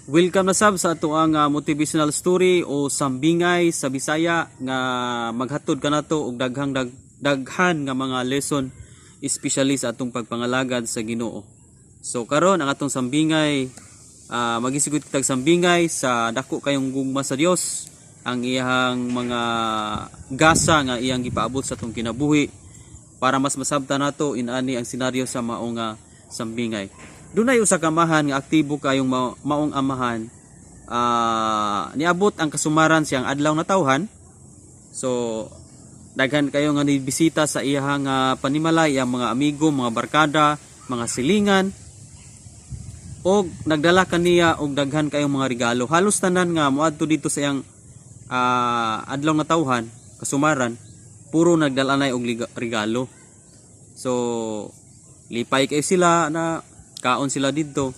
Welcome na sab sa ato ang motivational story o sambingay sa Bisaya nga maghatod kanato og daghan nga mga lesson, especially sa atong pagpangalagad sa Ginoo. So karon ang atong sambingay, maghisgot kitag sambingay sa dako kayong gugma sa Dios, ang iyang mga gasa nga iyang gipaabot sa atong kinabuhi para mas masabtan nato inani ang senaryo sa mao nga sambingay. Dunay usa ka amahan nga aktibo kayong maong amahan. Niabot ang kasumaran siyang adlaw na tawhan. So daghan kayo nga nibisita sa iyahang panimalay, iyang mga amigo, mga barkada, mga silingan, og nagdala kaniya og daghan kayong mga regalo. Halos tanan nga moadto dito sa iyang adlaw nga tawhan, kasumaran, puro nagdala na og regalo. So lipay kayo sila na kaon sila didto.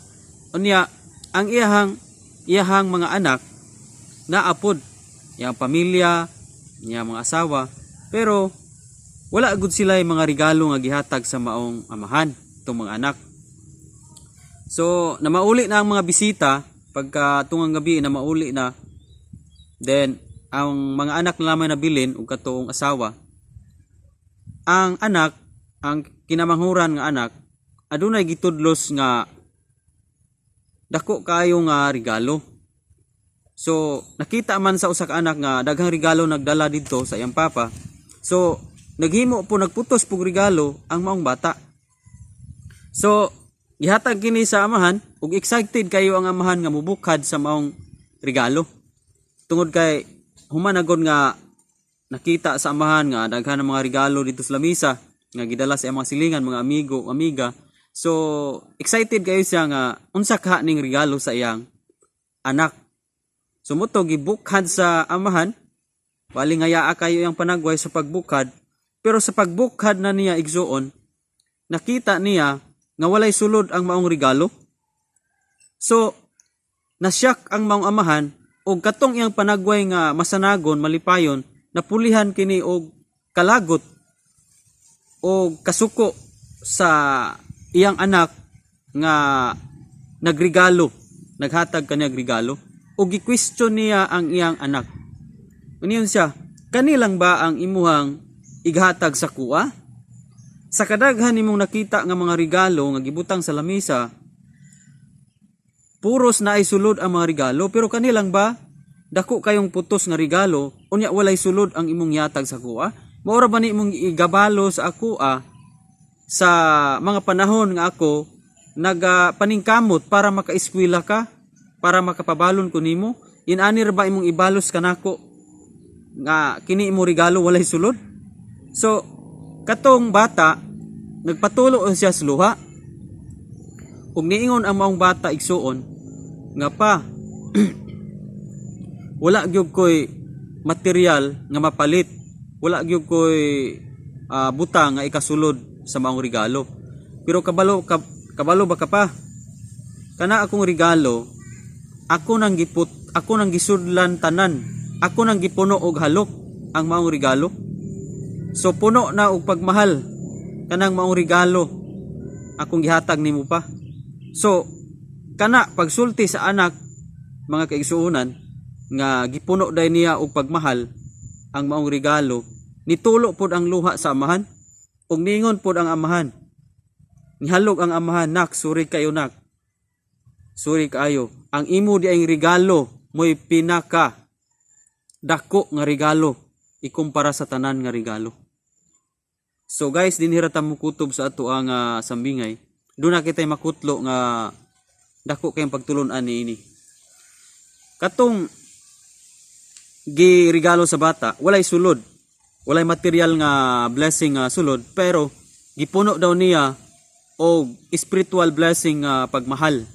Unya ang iyahang iyahang mga anak naapod, iyang pamilya, iyang mga asawa, pero wala gud sila mga regalo nga gihatag sa maong amahan itong mga anak. So namauli na ang mga bisita pagka tungang gabi, na mauli na. Then ang mga anak na lamang nabilin ug katoong asawa. Ang anak, ang kinamanghuran nga anak, adunay gitudlos nga dako kaayo nga regalo. So nakita man sa usa ka anak nga daghang regalo nagdala didto sa iyang papa. So naghimo po, nagputos pog regalo ang maong bata. So gihatag kini sa amahan ug excited kayo ang amahan nga mubukhad sa maong regalo. Tungod kay human agod nga nakita sa amahan nga daghan ng mga regalo dito sa lamisa nga gidala sa iyang mga silingan, mga amigo, amiga. So excited kayo siya nga unsa ka ning regalo sa iyang anak. So mao to gibukhad sa amahan, bali nga yaa kayo iyang panagway sa pagbukhad, pero sa pagbukhad na niya, igsuon, nakita niya nga walay sulod ang maong regalo. So nasyak ang maong amahan og katong iyang panagway nga masanagon, malipayon, napulihan kini og kalagot o kasuko sa iyang anak nga nagregalo, naghatag kaniya regalo, o gi-question niya ang iyang anak. Uniyon siya, "Kanilang ba ang imuhang ighatag sa kuha? Sa kadaghan nimong nakita nga mga regalo nga gibutang sa lamisa, puros na ay sulod ang mga regalo, pero kanilang ba dako kayong putos nga regalo, unya walay sulod ang imong yatag sa kuha? Maura ba ni imong igabalo sa akoa sa mga panahon nga ako nagapaningkamot para makaeskwela ka, para makapabalon ko nimo? Inani ra ba imong ibalos kanako nga kini imo regalo walay sulod?" So katong bata nagpatulo siya sa luha. Ug niingon ang maong bata, igsuon, nga, "Pa, wala gyud koy material nga mapalit. Wala gyud koy butang nga ikasulod sa maong regalo. Pero kabalo ba ka pa? Kana akong regalo, ako nang giput, ako nang gisudlan tanan. Ako nang gipuno og halok ang maong regalo. So puno na og pagmahal kanang maong regalo akong gihatag nimo pa." So kana pagsulti sa anak, mga kaigsuonan, nga gipuno day niya og pagmahal ang maong regalo, nitulo pod ang luha sa amahan ug ningon pod ang amahan, nihalog ang amahan, "Nak, sorry kayo, nak. Sorry kaayo. Ang imo di ang regalo mo'y pinaka dako nga regalo ikumpara sa tanan nga regalo." So guys, dinhi ra ta mokutob sa ato ang sambingay. Doon na kita'y makutlo nga dako kayong pagtulon-an niini. Katong giregalo sa bata, walay sulod. Walay material nga blessing nga sulod, pero gipuno daw niya og spiritual blessing nga pagmahal.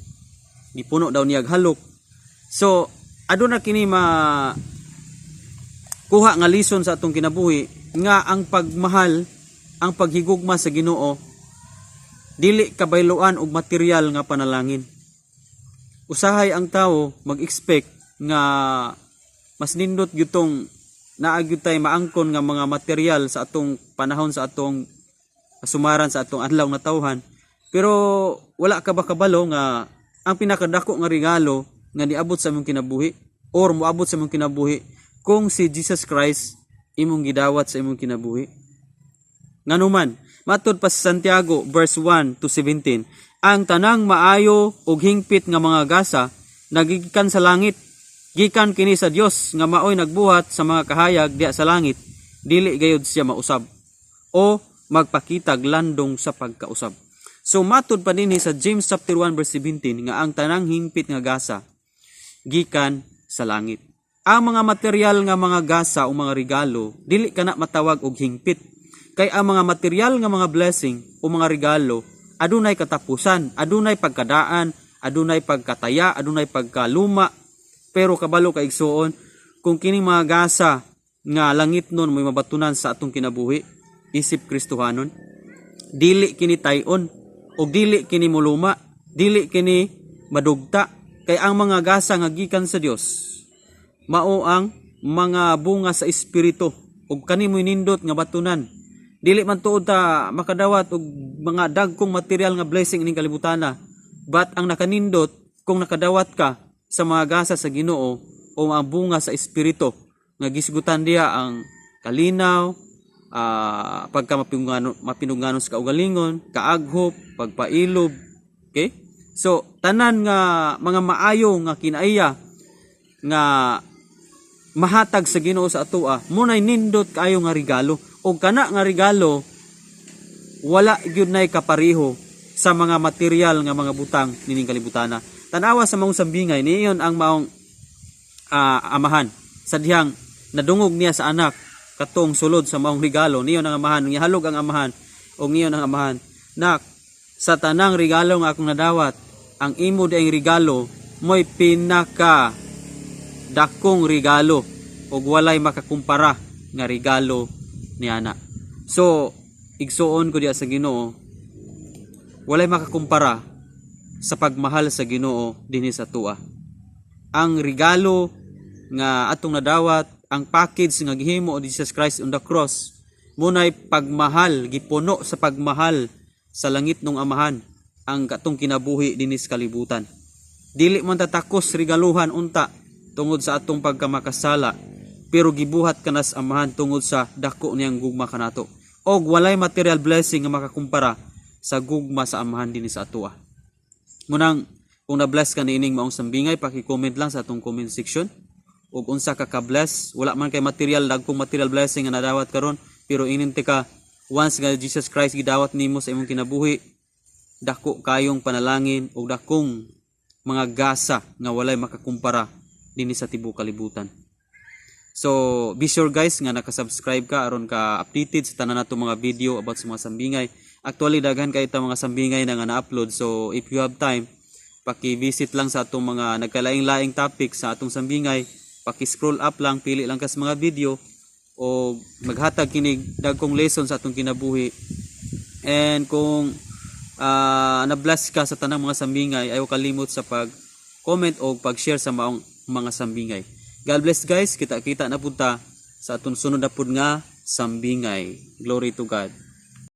Gipuno daw niya og halok. So, aduna kini ma kuha nga lesson sa atong kinabuhi nga ang pagmahal, ang paghigugma sa Ginoo dili kabayloan og material nga panalangin. Usahay ang tao mag-expect nga mas nindot gyud tong naa gyud tay maangkon nga mga material sa atong panahon, sa atong kasumaran, sa atong adlaw nga tawhan. Pero wala ka ba kabalo nga ang pinakadako nga regalo nga niabot sa imong kinabuhi or moabot sa imong kinabuhi kung si Jesus Christ imong gidawat sa imong kinabuhi. Nganuman, matud pa sa Santiago verse 1 to 17, ang tanang maayo ug hingpit nga mga gasa nagigikan sa langit. Gikan kini sa Dios nga maoy nagbuhat sa mga kahayag diha sa langit, dili gayud siya mausab o magpakitag landong sa pagkausab. So matud pa dinhi sa James chapter 1 verse 17 nga ang tanang hingpit nga gasa gikan sa langit. Ang mga material nga mga gasa o mga regalo dili kana matawag og hingpit. Kay ang mga material nga mga blessing o mga regalo adunay katapusan, adunay pagkadaan, adunay pagkataya, adunay pagkaluma. Pero kabalo ka, igsuon, kung kining mga gasa nga langit nun may mabatunan sa atong kinabuhi, isip Kristohanon, dili kini tayon o dili kini muluma, dili kini madugta. Kay ang mga gasa nga gikan sa Dios mao ang mga bunga sa espiritu ug kani mo'y nindot nga batunan. Dili man tuod ta makadawat og mga dagkong material nga blessing ining kalibutana, but ang nakanindot kung nakadawat ka sa mga gasa sa Ginoo o mga bunga sa espiritu nga gisgutan diha ang kalinaw, pagka mapinungano sa kaugalingon, kaaghop, pagpailob. Okay, so tanan nga mga maayo nga kinaiya nga mahatag sa Ginoo sa atoa munay nindot kaayo nga regalo, ug kana nga regalo wala gyud nay kapareho sa mga material nga mga butang nining kalibutana. Tanawa sa maong sambingay, niyon ang maong amahan sa dihang nadungog niya sa anak katong sulod sa maong regalo. Niyon ang amahan, gihalog ang amahan og niyon ang amahan, "Nak, sa tanang regalo nga akong nadawat, ang imo diay regalo mo'y pinaka dakong regalo ug walay makakumpara nga regalo niana." So igsuon ko diya sa Ginoo, walay makakumpara sa pagmahal sa Ginoo dinhi sa atoa. Ang regalo nga atong nadawat, ang package nga gihimo ni Jesus Christ on the cross, munay pagmahal, gipuno sa pagmahal sa langit nung Amahan ang katong kinabuhi dinhi sa kalibutan. Dili man tatakos regaluhan unta tungod sa atong pagkamakasala, pero gibuhat kanas Amahan tungod sa dako niyang gugma kanato. Og walay material blessing nga makakumpara sa gugma sa Amahan dinhi sa atoa. Munang kung na-bless ka niining maong sambingay, paki-comment lang sa atong comment section ug unsa ka ka-bless. Wala man kay material, dagkong material blessing nga nadawat karon, pero ininti ka, once nga Jesus Christ gidawat nimo sa imong kinabuhi, dako kayong panalangin ug dakong mga gasa nga walay makakumpara dinhi sa tibuok kalibutan. So, be sure, guys, nga naka-subscribe ka aron ka updated sa tanan nato mga video about sa mga sambingay. Actually, daghan kay ta mga sambingay na nga na-upload. So, if you have time, paki-visit lang sa atong mga nagkalaing-laing topic sa atong sambingay. Paki-scroll up lang, pili lang ka sa mga video o maghatag kinig dagkong lesson sa atong kinabuhi. And kung na-bless ka sa tanang mga sambingay, ayaw kalimot sa pag-comment o pag-share sa maong mga sambingay. God bless, guys. Kita-kita na pud ta sa atong sunod na pud nga sambingay. Glory to God.